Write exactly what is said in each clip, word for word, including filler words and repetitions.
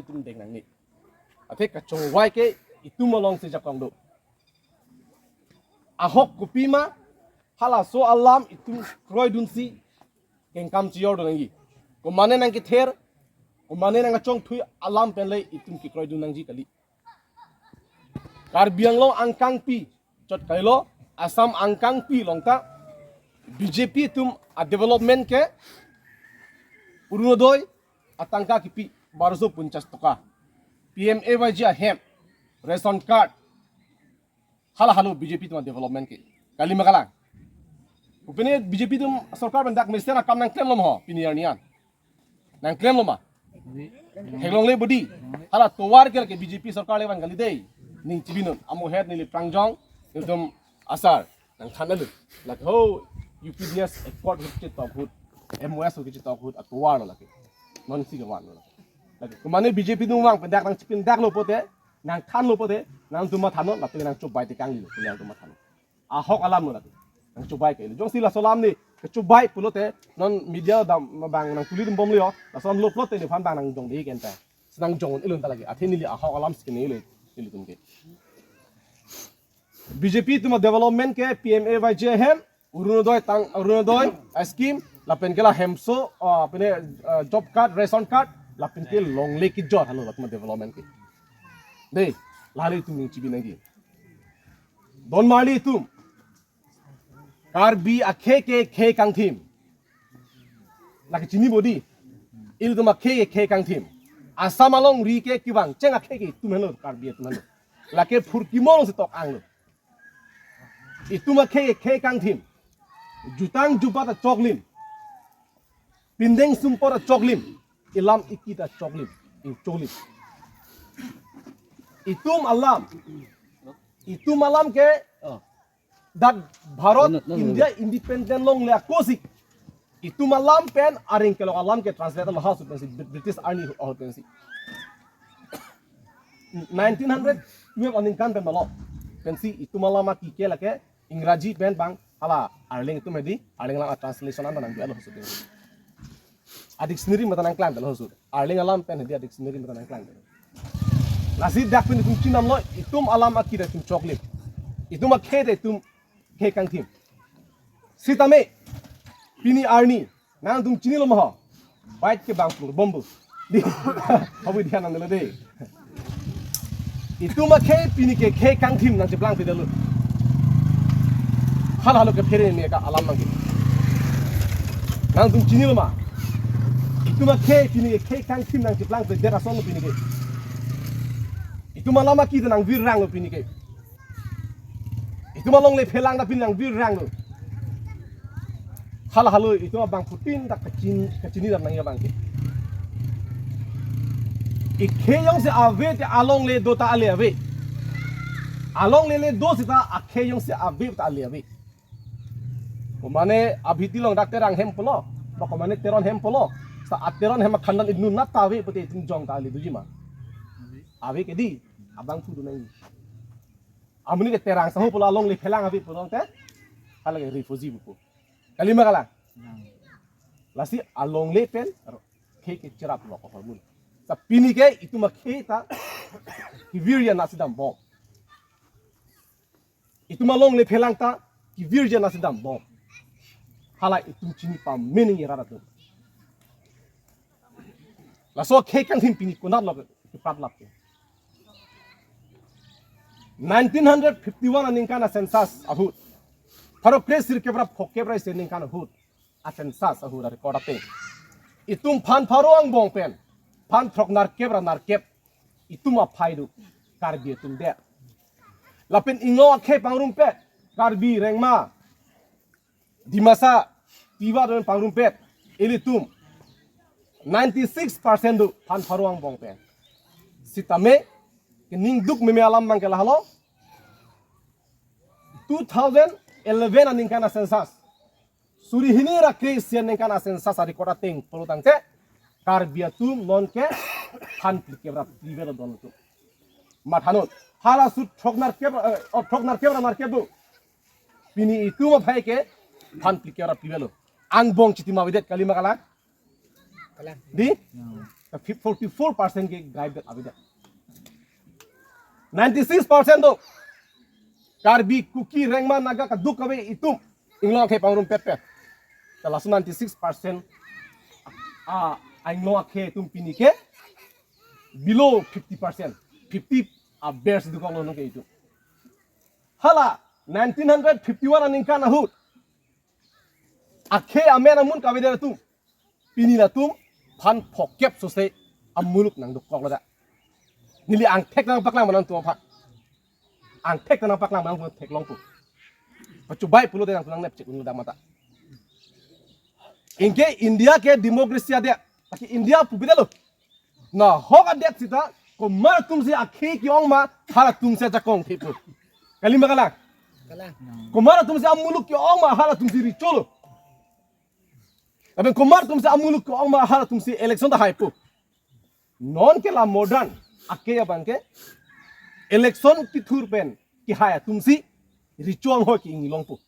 itum deng nangne. Athe kachongvai ke itum alongsi jakong do. Ahok kopima, halaso alam itum kroidunsi kengkam chijor do nangji. Komane nangkether, komane nangkachongthui alam pen le itum kekroidun nangji kali. Karbi Anglong angkangpi chot kailo, Assam angkangpi along ta B J P atum a-development ke Orunodoi atangka kipi baroso ponchas toka, P M A Y G ahem, ration card, hala halo B J P atum a-development ke. Kali ma kalang? Upene B J P atum sorkar pen dak mesen akam nangklemlo ma ho, pini arni an? Nangklemlo ma? Theklongle bodi. Hala tovar ke ke B J P sorkar le vang kali dei. Ning chibinon. Amo het neli prangjong, itum asar nangthan alu. Lake ho, U P D S accord ahut ketok ahut, M O S ahut ketok ahut atovar lo lake. Non si kevan lo lake. Lake komane B J P atum vang pen dak nangchipindaklo pote, nangthanlo pote, nangtum mathanon, lapen nangchobai tekang lo, nangtum mathanon. Ahok alam lo lake. Nangchobai ke. Jongsi laso alam ni kechobai pulote, non media dam bang nangtuli dum bomlo, laso alam lo pulote neliphan bang nangjong dei kenta. Senang jong ilun ta lake. Athe neli ahok alam skin neli, nelitum ke. B J P atum a-development ke P M A Y G ahem, Orunodoi tang, Orunodoi scheme, lapen ke la hemso, ah, pine, ah, job card, ration card, lapen ke longle kejor halo latum a-development ke. Dei, lale itum ning chibi nangji. Don marli itum. Karbi akhei ke khei kangthim. Lake chini bodi. Ilitum akhei ke khei kangthim. Assam alongri ke kevang cheng akhei ke itum henlo, Karbi atum henlo. Lake phurkimo alongsi tok anglo. Itum akhei ke khei kangthim. Jutang jubat ta choklim. Pindeng sumpot ta choklim. Ilam ikit ta choklim. Ingchoklim. Itum alam. Itum alam ke, oh, dak Bharat, no, no, no, India independent longle akosi. Itum alam pen areng kelong alam ke translate lo ahut pensi, Brit-, British army ahut pensi. Nineteen hundred twelve aningkan pen malo. Pensi itum alam aki ke lake Ingraji pen bang hala Arleng atum hedi, Arleng alam a-translation an nangdun lo ahut. A-dictionary mata nangklang lo ahut. Arleng alam pen hedi a-dictionary mata nangklang. Lasi dak pen itum chinamlo, itum alam akit ta itum choklim. Itum akhei ta itum khei kangthim. Sitame, pini arni, nangtum chinilo ma ho. Bike ke bang pur bombu. Dei. Hobi dhyan nanglo dei. Itum akhei pini ke khei kangthim nangcheplangpedetlo. Hala halo ke phere ne ka alam nangke. Nangtum chinilo ma? Itum akhei pini ke khei kangthim nangcheplangpedet ason pini ke. Itum alam akit ta nangvirranglo pini ke. Itum alongle phelang ta pini nangvirranglo. Hala halo itum abangphutin ta kachin, kachini dam nangji abang ke. Ikhei jongsi ave te alongle do ta ale ave. Alongle le do seta akhei jongsi ave ta ale ave. Komane abhiti along dak Terang hem pulo, ba komane Teron hem pulo. Sa a-Teron hem akhandan inut nat ta ave pute itum jong ta ale doji ma? Ave ke dei, abangphu do nangji. Amonit ke Terang saho pulo alongle phelang ave pulo te, hala ke refugee pupo. Kali ma kalang? Lasi alongle pen khei ke cherap lo ko hormun. Sa pini ke itum akhei ta kevirji anatsi dambom. Itum alongle phelang ta kevirji anatsi dambom. Hala itum chini pame nangji rat atum. Laso khei kangthim pini konat lo ke pratlap ke. Nineteen hundred fifty-one aningkan a-census ahut. Pharo kre sirkep ra phokep ra isi aningkan ahut a-census ahut a-record ateng. Itum phan pharo angbong pen phan throk nerkep ra nerkep itum aphai do, Karbi atum det. Lapen inglong akhei pangrumpet, Karbi, Rengma, Dimasa, Tiwa do pangrumpet, ilitum ninety-six percent do phan pharo angbong pen. Sitame, keningduk meme alam abang ke lahelo, two thousand eleven aningkan a-census. Suri hini ra kre isi aningkan a-census a-record ateng pulo tangte, Karbi atum non ke phan phlikep ra phli ave lo don atum. Mathanon. Hala ahut throk nerkep, eh, oh, throk nerkep ra nerkep do. Pini itum aphai ke phan phlikep ra phli ave lo. Angbong chitima avedet kali ma kalang? Kalang. Dei? Ta fif-, forty-four percent ke gaib det avedet. Ninety-six percent do Karbi, Kuki, Rengma, Naga kadokave itum inglong akhei pangrum petpet. Ta laso ninety-six percent a, a inglong akhei atum pini ke below fifty percent. Fifty aber si dokoklo nonke itum. Hala nineteen hundred fifty-one aningkan ahut akhei amen amun kavedet atum pini latum phan phokep sose amuluk nangdokoklo da. Neli angthek nangpaklang ma nangtum aphan. Angthek nangpaklang ma nangtum theklongpo. Pachubai pulote nangtum nangnepchek unlo da mata. Anke India ke democracy adet. Lake India pu bidalo. Nahok adet sita komat atumsi akhei ke-ong ma, halatum si ajakong theppo. Kali ma kalang? Kalang. Komat atumsi amuluk ke-ong ma, halatumsi recho lo. Lapen komat atumsi amuluk ke-ong ma, halatumsi election ta haipo. Nonke la modern akhei abang ke election kethur pen kehai atumsi recho anghoi ke-inglongpo.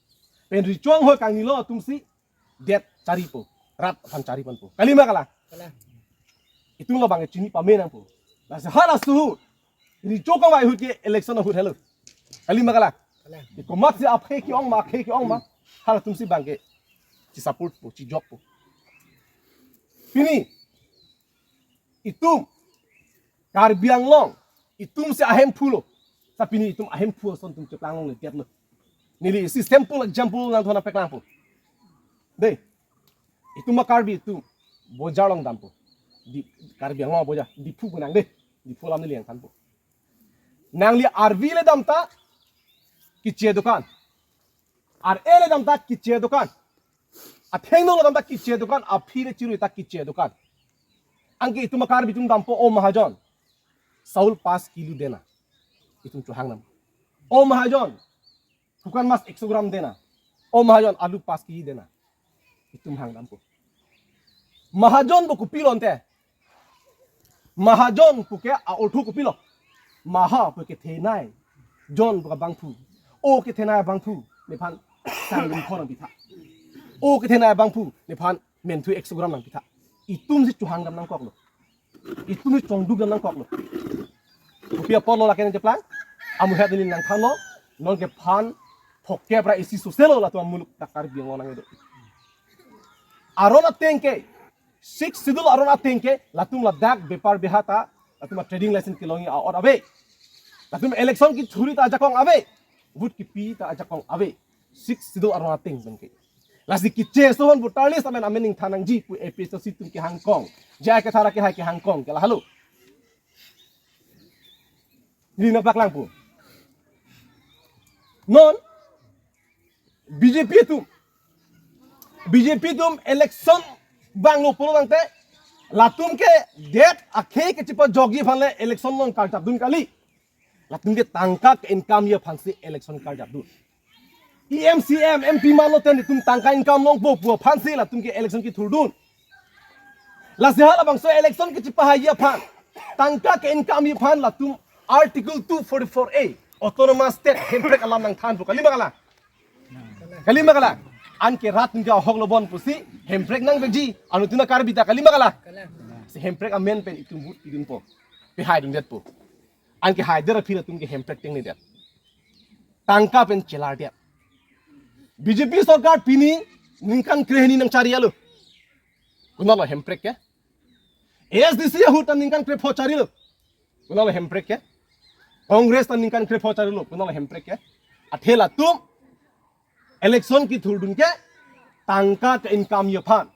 Pen recho anghoi kanglong atumsi det charipo, rat aphan chariponpo. Kali ma kalang? Kalang. Itum labang ke chini pame nangpo. Lasi halaso ahut, recho kangvai ahut ke election ahut helo. Kali ma kalang? Kalang. Komatsi akhei ke-ong ma, akhei ke-ong ma, halatumsi abang ke chi-supportpo, chijokpo. Pini itum Karbi Anglong, itumsi ahemphu lo. Ta pini itum ahemphu ason itum cheplang longledetlo. Neli isi simple example nangtum aphan paklangpo. Dei, itum a Karbi itum bojar along dampo. Di, Karbi Anglong bojar, Diphu pu nang dei. Diphu alam neli nangthanpo. Nangli arvi le dam ta keche adokan. Ar-e le dam ta keche adokan. Athengno le dam ta keche adokan, aphi le chirui ta keche adokan. Anke itum a Karbi itum dampo, "O mahajon, saul pas kilo dena." Itum chohang dam. "O mahajon, hukan mas ekso gram dena. O mahajon, alu pas kilo dena." Itum hang dampo. Mahajon pu kopilo ante? Mahajon pu ke a-ortho kopilo? Maha pu kethenei. Jon pu ke abangphu. O kethenei abangphu, nephan sang limkhon nangpitha. O kethenei abangphu, nephan menthu ekso gram nangpitha. Itumsi chohang dam nangkoklo. Itumsi chongduk dam nangkoklo. Kopi apotlo lake nangcheplang? Amuhet neli nangthanlo, nonke phan phokep ra isi soselo latum amuluk ta Karbi Anglong nangdo. Aron ateng ke, Sixth Schedule aron ateng ke, latum ladak bepar beha ta, latum a trading license kelongji a-ot ave. Latum election kethurji ta ajakong ave. Vote kepi ta ajakong ave. Sixth Schedule aron ateng pen ke. Lasi keche ason voter list amen amen ningthan nangji pu A P H L C atum kehang kong. J I Kathar akehai kehang kong ke lahelo. Neli nangpaklangpo. Non B J P atum, B J P atum election vanglo pulo tangte, latum ke det akhei kechepajokji aphan le election along karjapdun kali. Latum ke tangka ke-incomeji aphansi election karjapdun. E M, C E M, M P manlo ten itum tangka income longpo pu aphansi latum ke election kethurdun. Lasi halabangso election kechepahaiji aphan, tangka ke-incomeji aphan latum Article two forty-four A, Autonomous State, Hemprek alam nangthanpo. Kali ma kalang? Kali ma kalang? Anke rat atum ke ahok lo bon pusi Hemprek nangvekji, anuttin a Karbi ta, kali ma kalang? Kalang. Si Hemprek amen pen itum vote pidunpo. Pehaidundetpo. Anke haidet aphi latum ke Hemprek tengnedet. Tangka pen chelardet. B J P sorkar pini ningkan krehini nangchari alo. Konatlo Hemprek ke? A S D C ahut ta ningkan krepho charilo. Konatlo Hemprek ke? Congress ta ningkan krepho charilo. Konatlo Hemprek ke? Athe latum election kethurdun ke tangka ke-incomeji aphan.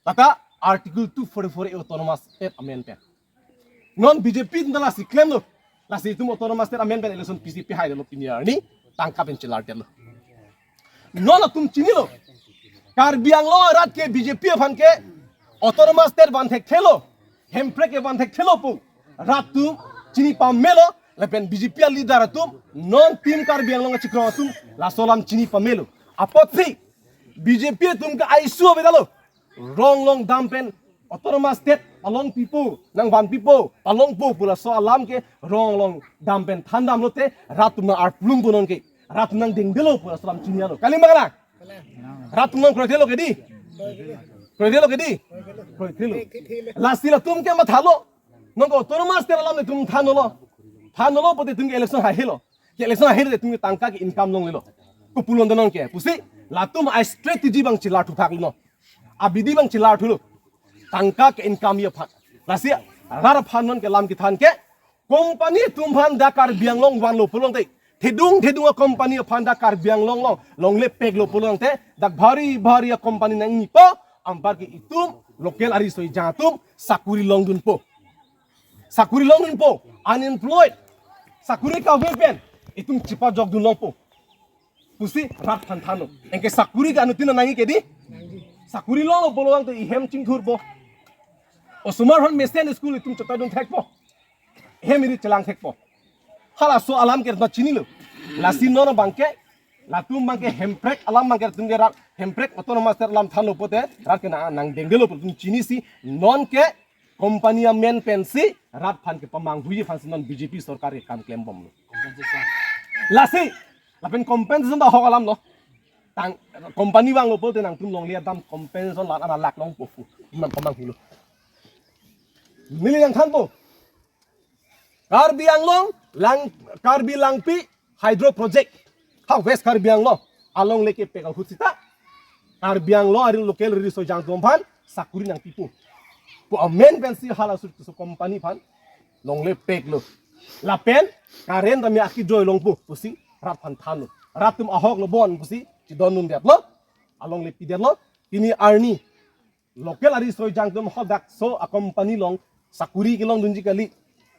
Lata Article two forty-four A Autonomous State amen pen. Non B J P atum ta lasi klemlo. Lasi itum Autonomous State amen pen election pisi pehaidetlo pini arni, tangka pen chelardetlo. Non latum chinilo. Karbi Anglong arat ke B J P aphan ke Autonomous State van thekthelo, Hemprek ke van thekthelo pu rat atum chini pamelo, lapen B J P a leader atum, non Team Karbi Anglong achikrong atum laso alam chini pamelo. Apotsi B J P atum ke aisu avedetlo. Rong along dam pen Autonomous State palong pipo, nangvan pipo, palongpo pu laso alam ke rong along dam pen thandamlote, rat atum nang-arplungpo nonke. Rat atum nangdengdelo pu laso alam chinilo. Kali ma kalang? Rat atum nangkroidelo ke dei. Kroikre lo ke dei? Kroikre lo. Lasi latum ke mathalo. Non ke autonomous state alam netum thanlo. Thanlo pote itum ke election hahelo. Ke election hahelo itum ke tangka ke income longlelo. Kopulo non ke. Pusi latum a-strategy abang chelar thuthak lo. Abidi abang chelar thulo. Tangka ke income aphan. Lasi rat aphan non ke lam kethan ke, company atum aphan dak Karbi Anglong vanlo pulote, thedung thedung a-company aphan dak Karbi Anglong along longle peklo pulote, dak bhari bhari a-company nangjipo, anparke itum local ariso-ejang atum sakuri longdunpo. Sakuri longdunpo, unemployed. Sakuri kave pen itum chepajokdun longpo pusi rat aphan thanlo. Anke sakuri ke anuttin nangji ke dei? Sakuri longlo pulote ihem chingthurpo. Osomar aphan mesen school itum chotadun thekpo. Ihem iri chelang thekpo. Halaso alam ke rat chinilo. Lasi non abang ke, latum abang ke hemprek alam abang ke itum ke rat, hemprek autonomous state alam thanlo pote rat ke nang, nangdengdelo pu itum chinisi, non ke company amen pensi rat aphan kepamanghuiji aphansi non B J P sorkar ke kam klembomlo. Lasi lapen compensation ta ahok alam lo. Tang company vanglo pulote nangtum longle dam compensation la-an alak longpo pu nangpamanghulo. Neli nangthanpo. Karbi Anglong, Lang, Karbi Langpi Hydro Project, ha West Karbi Anglong alongle kepek ahut seta Karbi Anglong ari local ariso-ejang atum aphan sakuri nangpipo pu amen pensi halaso so company aphan longle peklo. Lapen current tame akejoi longpo pusi rat aphan thanlo. Rat atum ahok lo bon pusi chedondundetlo. Alongle pidetlo. Pini arni local ariso-ejang atum hadak so a-company along sakuri kelongdunji kali.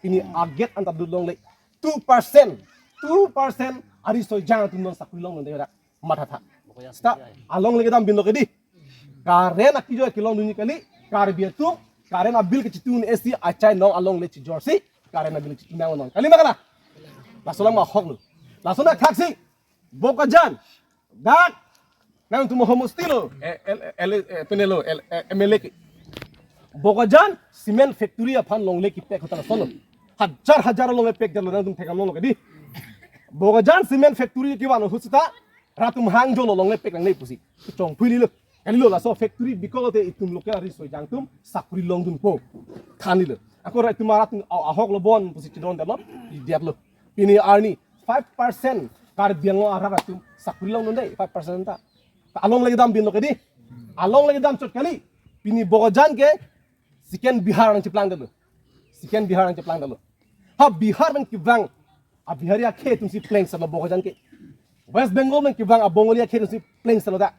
Pini a-gate anta dut longle. Two percent, two percent ariso-ejang atum non sakuri longdunde dak. Mathatha. Seta alongle kedam binlo ke dei? Current akejoi kelongdunji kali. Karbi atum current a-bill kachetun esi achai non alongle chejorsi current a-bill chetun nang non. Kali ma kali? Laso alam ahok lo. Laso na khaksi. Bokajan. Dak nangtum homosti lo. Eh, L, L, eh, penelo, L, eh, M L A ke. Bokajan cement factory aphan longle kepek ahut lasono. Hajar hajar longle pekdetlo, nangtum thekdamlo ke dei? Bokajan cement factory kevan ahut seta rat atum hangjolo longle pek nangne pusi. Chongphuilo. Kalilo, laso factory bikok lote itum local ariso-ejang atum sakuri longdunpo. Thanilo. Ako rat atum, rat atum a-, ahok lo bon pusi chedondetlo. Pidetlo. Pini arni five percent Karbi Anglong arat atum sakuri longdunde, five percent ta. Ta alongle kedam binlo ke dei? Alongle kedam chot kali. Pini Bokajan ke second Bihar nangcheplangdetlo. Second Bihar nangcheplangdetlo. Ha Bihar pen kevang a-Bihari akhei atumsi plengsetlo Bokajan ke. West Bengal pen kevang a-Bengali akhei atumsi plengsetlo ta.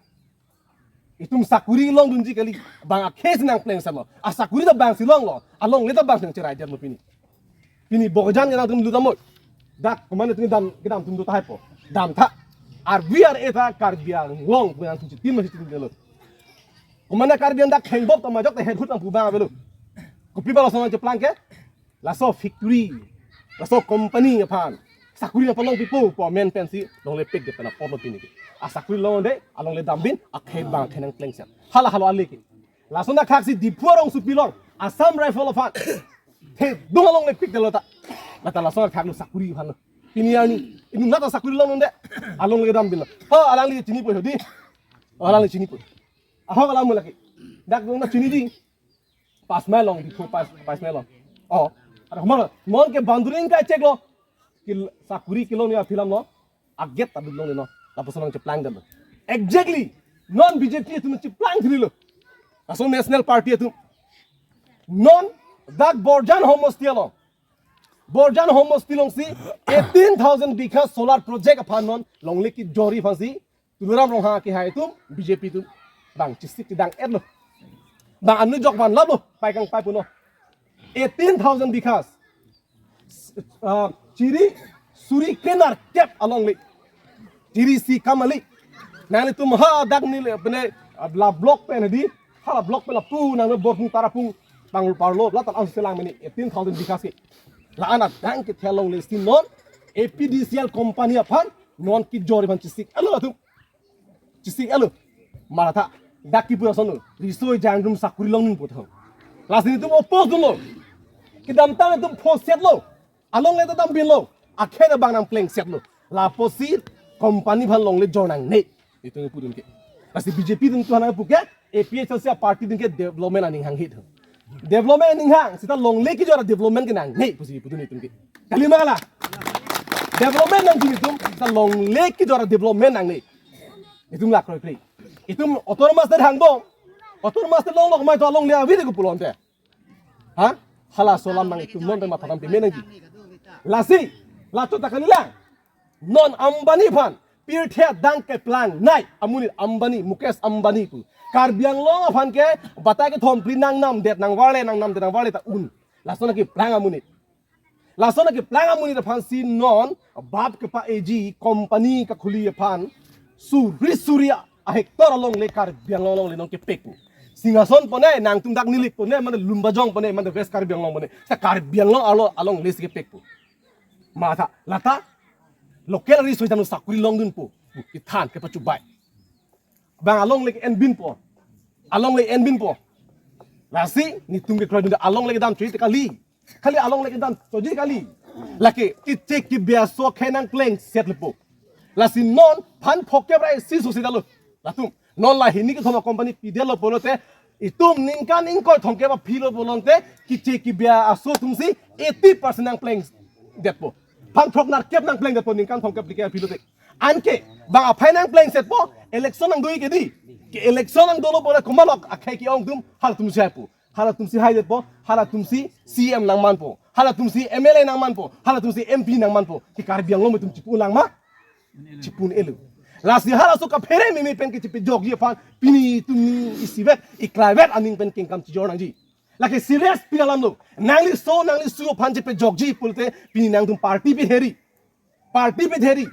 Itum sakuri longdunji kali, bang akhei si nangplengsetlo. Asakuri ta bangsi longlo, alongle ta bangsi nangcheraidetlo pini. Pini Bokajan ke nangtum lut amo. Dak komat itum kedam, kedam atum do tahai po. Damtha. Arvi ar eta Karbi Anglong pu nangtum chitin ma chitindetlo. Komat Karbi Anglong dak hengbop ta majok ta hethut nangpu abang avelo. Kopi ba lason nangcheplang ke? Laso factory, laso company aphan sakuri nangpalongpipo pu amen pensi longle pekdet pen apotlo pini ke. Asakuri longde, alongle dambin, akhei bang akhei nangplengset. Hala halo ale ke. Lason akhaksi Diphu arongsopi along Assam Rifle aphan thedung alongle pekdetlo ta. Lata lason akhak lo sakuri aphanlo. Pini arni inut nat ta sakuri longdunde, alongle dambinlo. Ha, alangli chinipo ho dei. Oh, alangli chinipo. Ahok alam lake. Dak nang chini dei. Pas mai long, Diphu pas, pas mai long. Oh, ada kemar. Non ke boundary ingkai cheklo. Kil sakuri kelong ni aphilam lo. A-gate ta dut longle non. Lapuson nangcheplangdetlo. Exactly. Non B J P atum cheplang thiri lo. Laso National Party atum. Non dak Borjan homosti along. Borjan homosti alongsi eighteen thousand bigha solar project aphan non longle kejorji aphansi Tuliram Ronghang akehai atum, B J P atum, bang chesik chedang-etlo. Bang anu jok van labo, pai kangpai punon. Eighteen thousand bighas. Ah, chiri suri krenerkep alongle. Chiri isi kam kali. Nanglitum hadak neli pene, ah, la block pen dei, hala block pen lapu nang Borpung Tarapung Pangrupar lo, la tan ang selang meni eighteen thousand bighas ke. La-an adang kethe alongle si non A P D C L company aphan non kejorji aphan chesik-etlo atum. Chesik-etlo. Maratha. Dak kipu ason lo. Riso-ejang atum sakuri longdunpo tho. Lasi netum oppose dunlo. Kedamtang netum photsetlo. Alongle ta dambinlo. Akhei ta bang nangplengsetlo. Lapusi company aphan longle jor nangne. Itum pudun ke. Lasi B J P atum tu hana puke, A P H L C a-party atum ke development aning hang hit. Development aning hang, seta longle kejor a-development ke nangne pusi pudun itum ke. Kali ma kalang? Development nangji itum, seta longle kejor a-development nangne. Itum lak kroikre. Itum autonomous state hangbom. Autonomous state longlok mai to longle avi de ko pulote. Ha? Halaso alam nang itum non pen matha tang peme nangji. Lasi, lacho ta kalilang. Non Ambani aphan, pirthe adang keplang nai, amonit Ambani, Mukesh Ambani pu. Karbi Anglong aphan ke, batai kethom phli nangnamdet nangvarle, nangnamdet nangvarle ta un. Lason keplang amonit. Lason keplang amonit aphansi non, bap kepa-eji, company kakhuli aphan, suri suri a-hectare alongle Karbi Anglong alongle non kepek pu. Singhason pone, nangtum dak Nilip pone, mane Lumbajong pone, mane West Karbi Anglong pone. Ta Karbi Anglong alo alongle si kepek pu. Matha, lata, local resource anu sakuri longdunpo. Kethan kepachubai. Bang alongle ke-enbinpo. Alongle enbinpo. Lasi, netum kekroidun alongle kedam choi te kali. Kali alongle kedam choi kali. Lake, keche kebi aso akhei nangplengset lepo. Lasi non, phan phongkep ra isi susi dalo. Latum, non la hini kethom a-company pidetlo pulote, itum ningkan ingkoi thomkep aphi lo pulote, keche kebi aso atumsi eighty percent nangplengdetpo. Phan throk nerkep nangplengdetpo ningkan thomkep phlikep aphi lote. Anke, bang aphai nangplengsetpo, election nangdoi ke di. Ke election nangdolo pule komat akhei ke-ong atum, halatumsi haipo. Halatumsi haidetpo, halatumsi C M nangmanpo. Halatumsi M L A nangmanpo. Halatumsi M P nangmanpo. Ke Karbi Anglong atum chipu lang ma? Chipu un-elo. Lasi halaso kaphere meme pen kechepejokji aphan, pini itum isivet, iklaivet aning pen kengkam chijor nangji. Lake serious pini alam lo. Nangliso, nanglisu aphan chepejokji pulote, pini nangtum party petheri. Party petheri.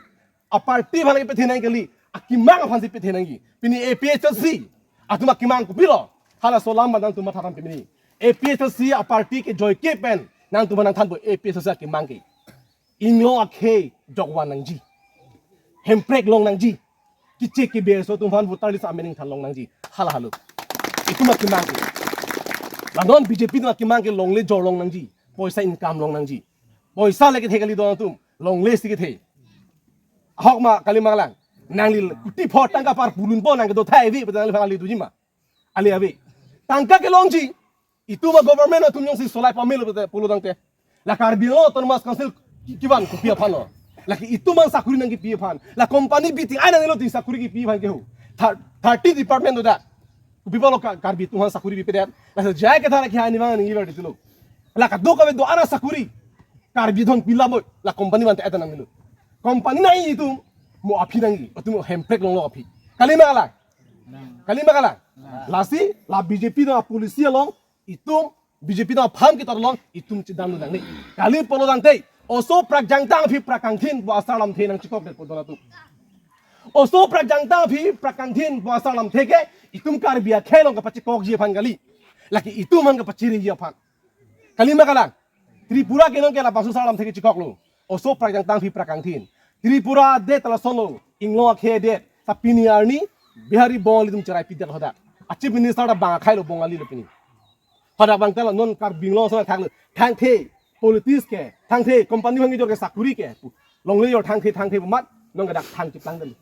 A-party aphan ke pethe nang kali. Akemang aphansi pethe nangji. Pini A P H L C atum akemang kopilo? Halaso alam nangtum matha tang peme. A P H L C a-party kejoike pen nangtum nangthanpo A P H L C akemang ke. Inglong akhei jokvan nangji. Hemprek long nangji. Keche kebi aso atum aphan voter list amening than long nangji. Hala halo. Itum akemang ke. La non B J P atum akemang ke longle jor long nangji. Poisa income long nangji. Poisa le kethe kali don atum. Longle si kethe. Ahok ma kali ma kalang. Nangli kuti pho tangka par pulunpo nang kedo thai vi, betul nangli phan ali duji ma. Ali ave. Tangka kelongji. Itum a-government atum jongsi solai pamelo pulote, pulo tangte. La Karbi Anglong Autonomous Council ki-, kevan kopi aphan lo. Lake itum aphan sakuri nangkepi aphan. La company biting ai nangnelo ti sakuri kepi aphan ke ho. Thir-, thirty department do dak. Kopi apotlo Ka-, Karbi atum aphan sakuri pipedet. Lasi J I Kathar ke hai nemang ningve ver ditulo. La kadokave do-an asakuri. Karbi atum pilap boi. La company vante eta nangnelo. Company nangji itum mo aphi nangji. Atum hemprek longlo aphi. Kali ma kalang? Kali ma kalang? Lasi, la B J P atum a-policy along, itum, B J P atum aphan ketor along, itum chedam nangne. Kali pulo tangte, oso prak jangtang aphi prak kangthin pu asar lamthe nangchekokdetpo don atum. Oso prak jangtang aphi prak kangthin pu asar lamthe ke, itum Karbi akhei along kapachekokji aphan kali. Lake itum aphan kapachiriji aphan. Kali ma kalang? Tripura ke non ke labangso asar lamthe ke chekoklo. Oso prak jangtang aphi prak kangthin. Tripura adet ta lasonlo, inglong akhei adet. Ta pini arni, Bihari Bongali atum cherai pidet hadak. A-Chief Minister ta bang akhei lo, Bongali lo pini. Hadak bang ta la non Karbi Anglong ason thaklo. Thangthe, politics ke, thangthe, company aphan kejor ke sakuri ke. Longle jor thangthe, thangthe pu amat, non ke dak thang cheplang den.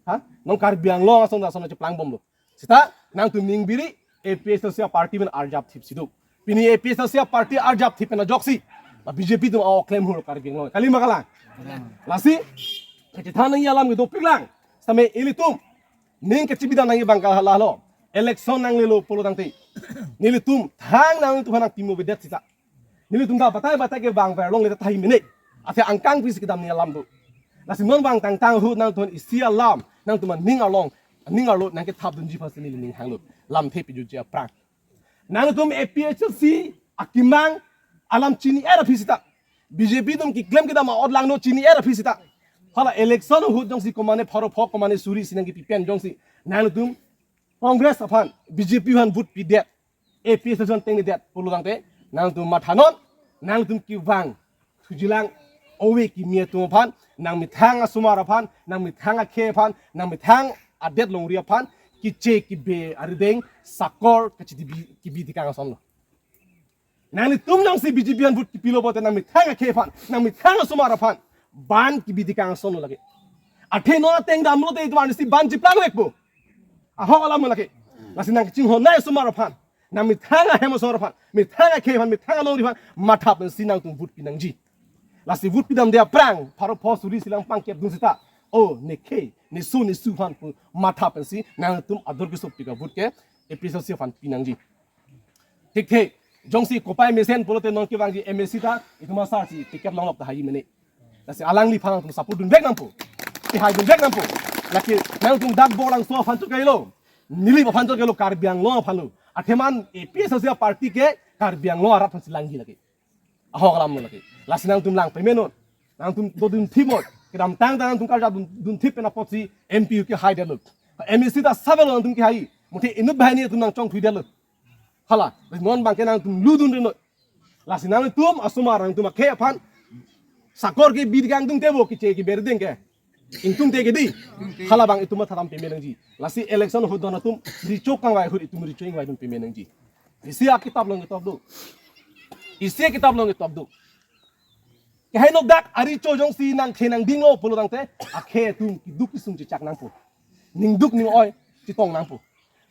Ha? Non Karbi Anglong ason ason cheplang bomlo. Seta, nangtum ning biri, A P H L C a-party pen arjap thip si do. Pini A P H L C a-party arjap thip pen ajoksi. La B J P atum a-ok klem hur Karbi Anglong. Kali ma kalang? Lasi, kachethan nangji alam ke dopik lang. Seta me ilitum, ning kachibidam nangji abang ke lahelo. Election nanglelo pulo tangte. Nelitum, thang nangtum aphan nangpimo avedet seta. Nelitum ta batai batai ke bang ver longle ta thai mene. Athe angkang pisi kedam nangji alam do. Lasi non bang tangtang ahut nangtum isi alam, nangtum aning arlong, aning arlo nangkethapdunji aphansi neli ning hanglo. Lamthe pejutji aphrang. Nangtum A P H L C akemang alam chini-et aphi seta. B J P atum keklem kedam a-ot langno chini-et aphi seta. Hala election ahut jongsi komane pharo phok komane suri si nangkepi pen jongsi. Nangtum Congress aphan, B J P aphan vote pidet. A P H L C ason tengnedet pulo tangte, nangtum mathanon, nangtum kevang thujilang, ove kimi atum aphan, nangmethang asomar aphan, nangmethang akhei aphan, nangmethang adet longri aphan, keche kebi arideng, sakor kachidi bi, kebi tekang asonlo. Nanglitum jongsi B J P aphan vote kepilo pulote nangmethang akhei aphan, nangmethang asomar aphan, ban kebi tekang asonlo lake. Athe non ateng damlote itum arnisi ban cheplang vekpo. Ahok alam lake. Lasi nangchinghon nai osomar aphan, nangmethang ahem osomar aphan, methang akhei aphan, methang alongri aphan matha pensi nangtum vote pinangji. Lasi vote pidamde aphrang pharo pho suri silang pangkep dun seta, o ne khei, ne so, ne su aphan pu matha pensi nangtum ador keso pika vote ke APHLC aphan pinangji. Thekthe, jongsi kopai mesen pulote non kevangji MAC ta, itum asarsi ticket longlok ta haji mene. Lasi alangliphan nangtum support dunvek nangpo. Kehai dunvek nangpo. Lake nangtum dak Borlangso aphan chot kailo, Nilip aphan chot kailo, Karbi Anglong aphan lo. Athema APHLC party ke Karbi Anglong arat aphansi langji lake. Ahok alam lo lake. Lasi nangtum lang pamenon. Nangtum do dunthip non. Kedamtang ta nangtum karja dun, dunthip pen apotsi MPU kehaidetlo. MAC ta sabelo nangtum kehai. Muthe inut banghini atum nangchongthuidetlo. Hala, non abangke nangtum lu dunri non. Lasi nangtum asomar, nangtum akhei aphan sakor kebi kangtung tebo, keche keber deng ke. Ingtung te ke dei. Halabang itum matha dam pame nangji. Lasi election ahut don atum recho kangvai ahut itum recho ingvai dun pame nangji. Isi akitap along ketop do. Isi akitap along ketop do. Kehai nok dak arecho jongsi nangthe nangdinglo pulo tangte, akhei atum keduk kesung chechak nangpo. Ning duk ning oi chetong nangpo.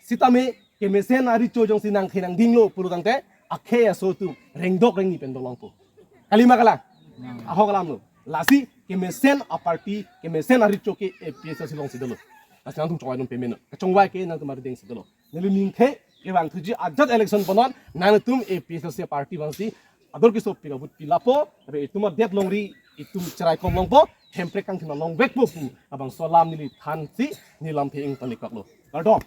Sitame kemesen arecho jongsi nangthe nangdinglo pulo tangte, akhei aso atum rengdok rengni pen dolongpo. Kalima kalang? Ahok alam lo. Lasi kemesen aparty, kemesen arecho ke APHLC alongsi dolo. Lasi nangtum chongvai dun pamenon. Kachongvai ke nangtum arideng si dolo. Neli ningthe kevangthuji ajat election bonon, nangtum APHLC party vangsi ador keso pika vote pilapo, tapi itum adet longri, itum cheraikom longpo, Hemprek kangthim longvekpo pu labangso alam neli thansi, neli lamthe ingtangkoklo. Kardom.